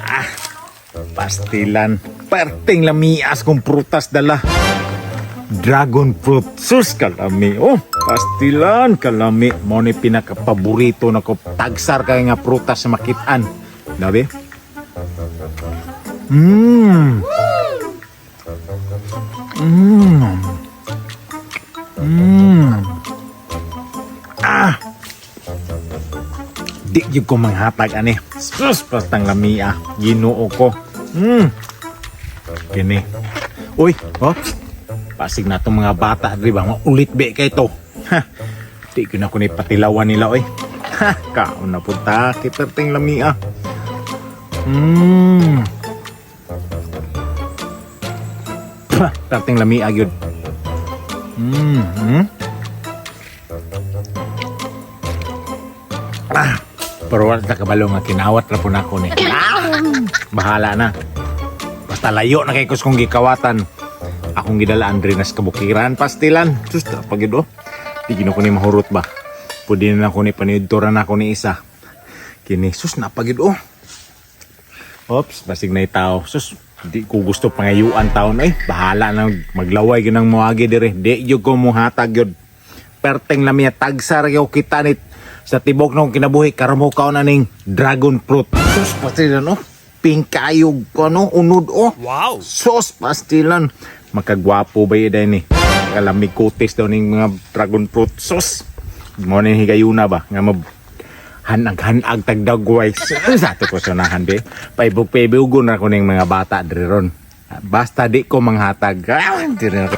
Ah, pastilan. Perting lamias kung prutas dala. Dragon fruit. Sus, kalami. Oh, pastilan, kalami. Mo ni pinakapaborito na ko. Tagsar kay nga prutas sa makitaan. Dabi? Mmm. Mmm. Mmm. Ah! Di gyud ko manghatag ani. Sus, pastang lamia. Ginoo ko. Kini. Uy, oh. Pasig na itong mga bata, di ba? Maulit be kay to. Ha. Di ko na ko ni patilawan nila, oy. Ha, kaon na punta. Kiperting lamia. Pah, perting lamia gyud. Ah, pero wala ta kabalo nga kinawat ra po na ako ni. Ah, bahala na. Basta layo na kay kus kong gikawatan. Akong gidala Andre nas kabukiran pastilan. Sus, ta pagid oh. Di gino ko ni mahurot ba. Pwede na ako ni panidtoran ako ni isa. Kini sus na pagid oh. Ops, basig na tao. Sus, di ko gusto pangayuan taon eh. Bahala na maglaway ginang moagi dire. Di gyud ko mohatag gyud. Perteng na miya tagsar gyud kita ni sa tibok nung kinabuhi karon mo kaon aning dragon fruit. Sus, pastilan oh. Pingkayog ko no, unod oh. Wow! Sos pastilan. Makagwapo ba yun ni? Kalamig kutis daw ning mga dragon fruit sos. Mo ni higayuna ba nga mab hanag-hanag tagdagway. Sa ato ko sunahan be. Paibog-paibugon ra ko ning mga bata diri ron. Basta di ko manghatag. Ah, diri na ko.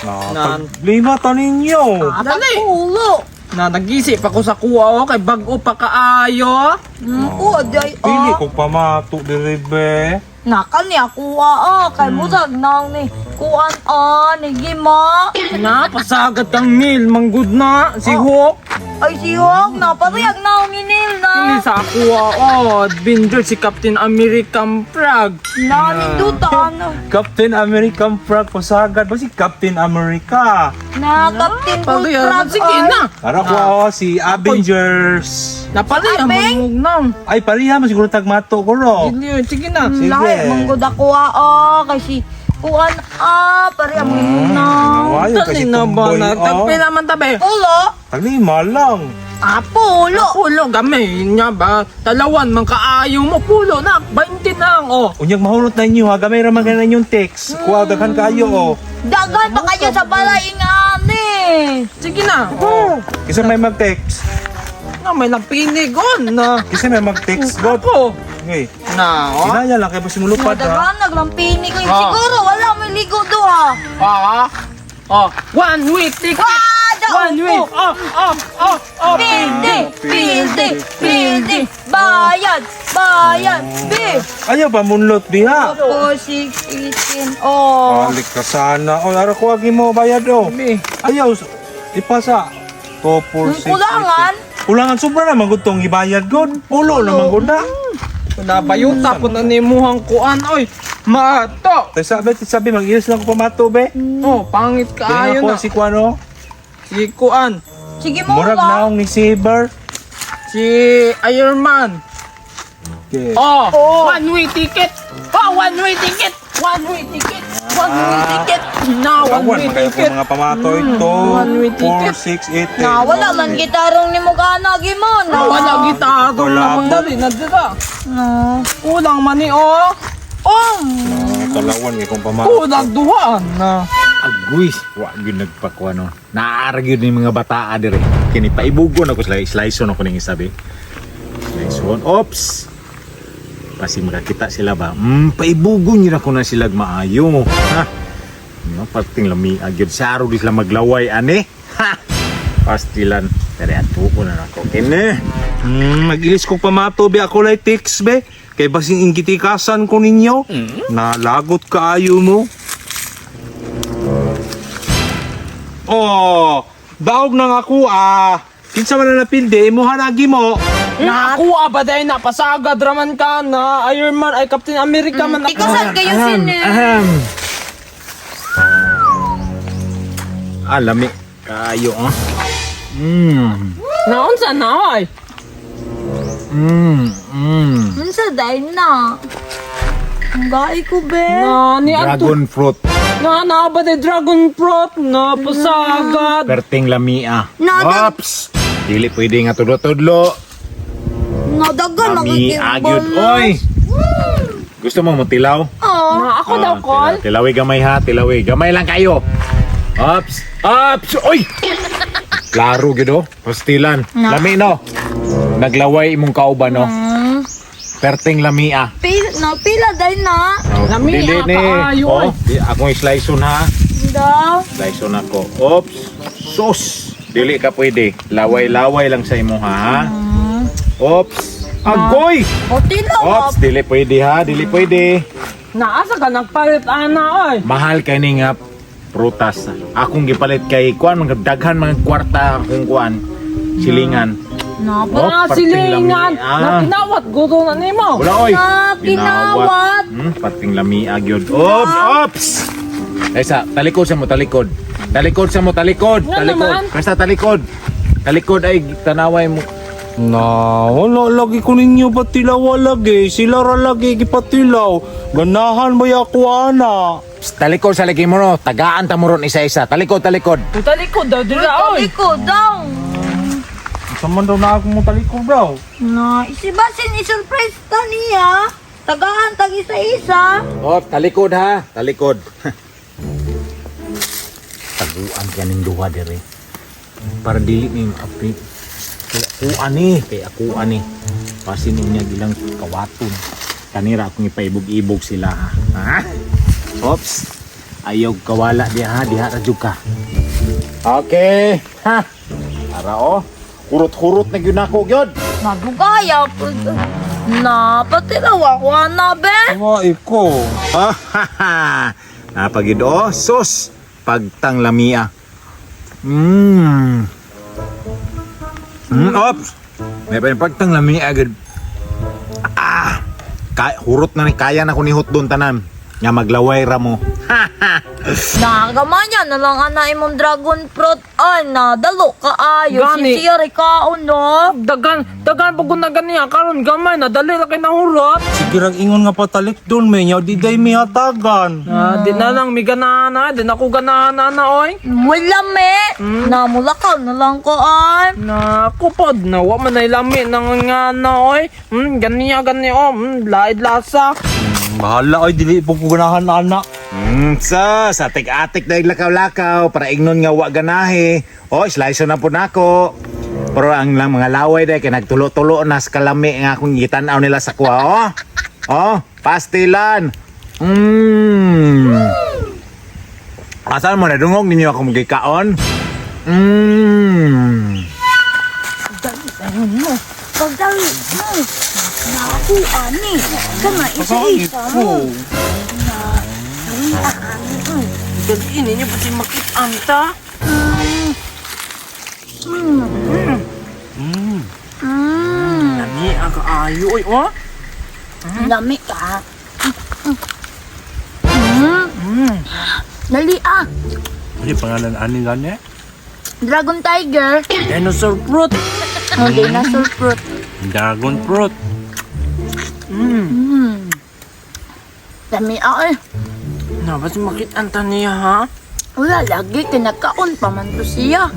Oh, Na, lima ta ninyo. dali. Pulo. Na nagisi pa ko sa kuha oh, kay bag-o pa kaayo. Ko aday Pili ah. ko pamato diri be. Nakal ni ako ah, kay murag naong ni kuan ah, ni gima. Na pasagad kang Neil manggod na si Hulk. Ay si Hawk na parehag naong ni Neil na. Hindi sa kuha oh, Avenger si Captain American Frog. Na ninduta ano. Captain American Frog pasagad ba si Captain America? Na Captain Pareha Bullfrog. sige na. Para ko oh, si Avengers. Napalaya Apeng? mo nang. Ay pareha man siguro tagmato ko ro. Hindi, sige na. Sige. Lahi manggod ako ah, kay si kuan ah, parehag mo na. Nawayo kasi Dali na ba tumboy na? oh. Tagpila man tabi. Pulo. Taglima lang. Ah, pulo. Pulo gamay niya ba? Talawan man kaayo mo pulo na 20 na lang oh. Unyag mahurot na inyo ha, gamay ra man kayo inyong text. Kuha daghan kayo oh. Dagan pa kayo sa balay nga ani. Sige na. Oh. Kisa may mag-text. Na may nagpinigon na. Kisa may mag-text god. Ako. Okay. Na oh. Kinaya lang kay basimulupad ha. Daghan naglampini ko. Ah. Siguro wala may ligo do ah. Ah. Oh, one week ticket. Ah, daog One ko. week. Oh, oh, oh, oh. Pildi, pildi, pildi, bayad, bayad, B. Ayaw ba munlot diha? 4, 6, 18, oh. Alik ka sana. O, ara ko agi mo bayad o. Bi. Ayaw, ipasa. 2, 4, 6, Kulangan. Kulangan sobra naman gud tong gibayad god. Pulo naman gud na. Nabayuta ko na nimuhang kuan oy. Mato. Tay sabi, sabi mag-ilis lang ko pamato be. Oh, pangit Kaya kaayo ko na. si Kuano. Si kuan, Sige mo Murag ba? naong ni Saber. si Iron Man. Okay. Oh, Oh. one way ticket. Oh, one way ticket. One way ticket. One way ticket. Na, one Kawan way man kayo ko ticket. mga pamato ito. One way 4, ticket. 6, 8, Na, wala man gitarong ni Mugana, gimo na. Wala gitarong Wala naman po. dali na dira. No. Kulang man ni oh. Oh, Kalawan kay kong pamato. kulang duhaan na. Agoy, wa gyud nagpakuha no. Naara gyud ni mga bataa dire. Kini paibugon ako sila, slice on ako ning isa be. Slice on. Ops. Pasi makakita sila ba? Paibugon yun ako na sila maayo. Ha. No, parting lami gyud saro di sila maglaway ani. Ha. Pastilan. Pero ato ko na nako kini. Mag-ilis kong pamato be ako lay text be. Kay basing ingitikasan ko ninyo. Nalagot kaayo mo. Oh, daog na nga ako ah. Kinsa man na napildi, imuha na mo. Nakuha ba dahil napasagad raman ka na Iron Man ay Captain America man ako. Tikasan kayo sin eh. Ahem. Ah, lami. Kayo, ah. Naunsa na ay? Unsa day na? Ang gai ko be. Na ni Anto. Dragon fruit. Na na ba de dragon fruit na pasagad. Perting lamia. Nada- Ops! Dili pwede nga tudlo-tudlo. Nadagan Lamia gyud. Oy! Gusto mo motilaw? Oh. Na ako daw Ah, kol. Tilawi gamay ha, tilawi. Gamay lang kayo. Ops! Ops! Oy! Klaro gyud oh. Pastilan. Lami no. Naglaway imong kauban no. Perting lamia. Pila, na pila day na. Oh, Lamia, dili ni. kaayo, Oh, oy. di, akong i-slice ha. Daw. Slice ako. Ops. Sus. Dili ka pwede. Laway-laway lang sa imo ha. Ops. Agoy! O tilaw. Ops, dili pwede ha, dili pwede. Na asa ka nagpalit ana oy. Mahal kay ni nga prutas. Akong gipalit kay kuan mga daghan mga kwarta akong kuan silingan. Na Oh, Na parting silingan. lami, ah. Na kinawat gusto na nimo. Wala oy. Na, kinawat. Parting lamia gyud. Ops, ops. Esa, talikod sa mo talikod. Talikod sa mo talikod, Nga talikod. naman. Basta talikod. Talikod ay tanaway mo. Na, wala lagi ko ninyo patilaw lagi. Sila ra lagi gipatilaw. Ganahan ba ya ako ana? Psst, talikod sa lagi mo no. Tagaan ta mo ron isa-isa. Talikod, talikod. Talikod daw dira oy. Talikod daw. Sa man daw na ako mo talikod daw. Na, isibasin i-surprise ta niya. Tagaan tag isa-isa. Oh, talikod ha. Talikod. Taguan ka ning duha dire. Para dili ni maapi. Kay ako ani, kay ako ani. Pasin niya gilang kawaton. Kanira akong ipaibog-ibog sila ha. Ha? Oops. Ayaw kawala diha ha, diha ra jud ka. Okay. Ha. Ara oh. Hurot-hurot na gyud nako gyud. Madugaya po. Na, patilaw ako ana be. Wa iko. Oh, ha, ha. Napagid oh, sus. Pagtang lamia. Ops. May pa pagtang lamia agad. Ah. Hurot na ni kaya na ko ni hot doon tanan. Nga maglaway ra mo. Na, gamanya na lang ana imong dragon fruit. Ay, na, dalo ka ayo. Gani. Si siya kaon no. Dagan, dagan pag na ganiya karon gamay na dali ra kay nahurot. Sige rag ingon nga patalik doon may nya di day mihatagan. Ah, di na lang mi ganahan na, di na ko ganahan na oy. Wala me. Na, mulakaw na lang ko ay. Na kupod na wa man ay lami nang nga na oy. Ganiya gani oh, laid lasa. Bahala oy dili po ko ganahan ana. Sa atik-atik na lakaw-lakaw para ingnon nga wa ganahe. Oh, slice na po nako. Pero ang lang mga laway dahil kay nagtulo-tulo na sa kalami nga akong gitan-aw nila sa kuha. Oh, oh, pastilan. Asan mo na dungog ninyo akong gikaon? Dali mo. Pagdali mo. Naku, ani. Kana isa-isa mo. Na, ani, ani. Dali ninyo pati makit-an ta. Lami ang kaayo oy oh. Lami ka. Dali ah. Ano yung pangalan ani gani? Dragon Tiger. Dinosaur fruit. Oh, dinosaur fruit. Dragon fruit. Lami ah eh. Na pati makit-an ta niya ha. Wala lagi kinakaon pa man to siya.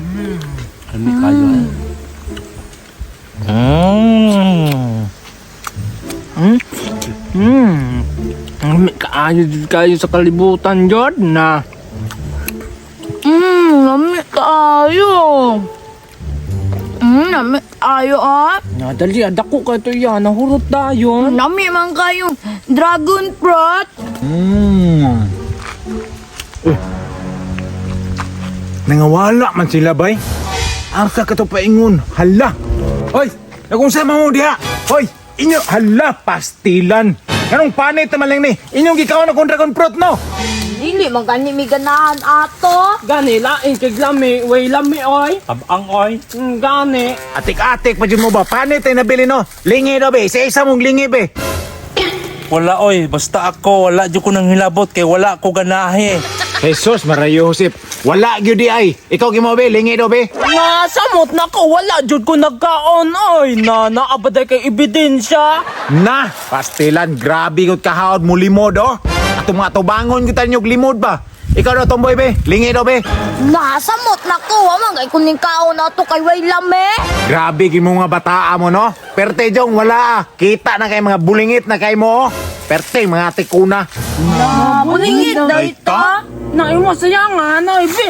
Ano kayo? Lami kaayo jud kayo sa kalibutan jud na. Lami kaayo. Lami kaayo ah. Na dali dako kay to iya nahurot dayon. Lami man kayo. Dragon fruit. Uy. Nangawala man sila bay. Asa ka to paingon? Hala. Hoy, nagungsa man mo diha. Hoy, inyo hala pastilan. Ganong panit naman lang ni. Inyong gikaon akong dragon fruit no. Dili man gani mi ganahan ato. Gani lain kay lami, way lami oy. Tabang oy. Gani. Atik-atik pa dyan mo ba? Panit ay nabili no. Lingi do be. Isa-isa mong lingi be. Wala oy, basta ako wala jud ko nang hilabot kay wala ko ganahe. Jesus, marayo Josep. Wala gyud di ay. Ikaw gimo be, lingi do be. Na samot na ko wala jud ko nagkaon oy. Na naabaday kay ebidensya. Na, pastilan, grabe gud kahaod mo limod oh. Atong mga tubangon gyud tayo limod ba. Ikaw daw tomboy be, lingi daw be. Nasamot na ko, wa man kay kuning kaon na to kay way lame. Grabe gyud mo mga bataa mo no. Perte jong wala ah. Kita na kay mga bulingit na kay mo oh. Perte mga tikuna. Bulingit day ta. Na imo saya nga na ibi.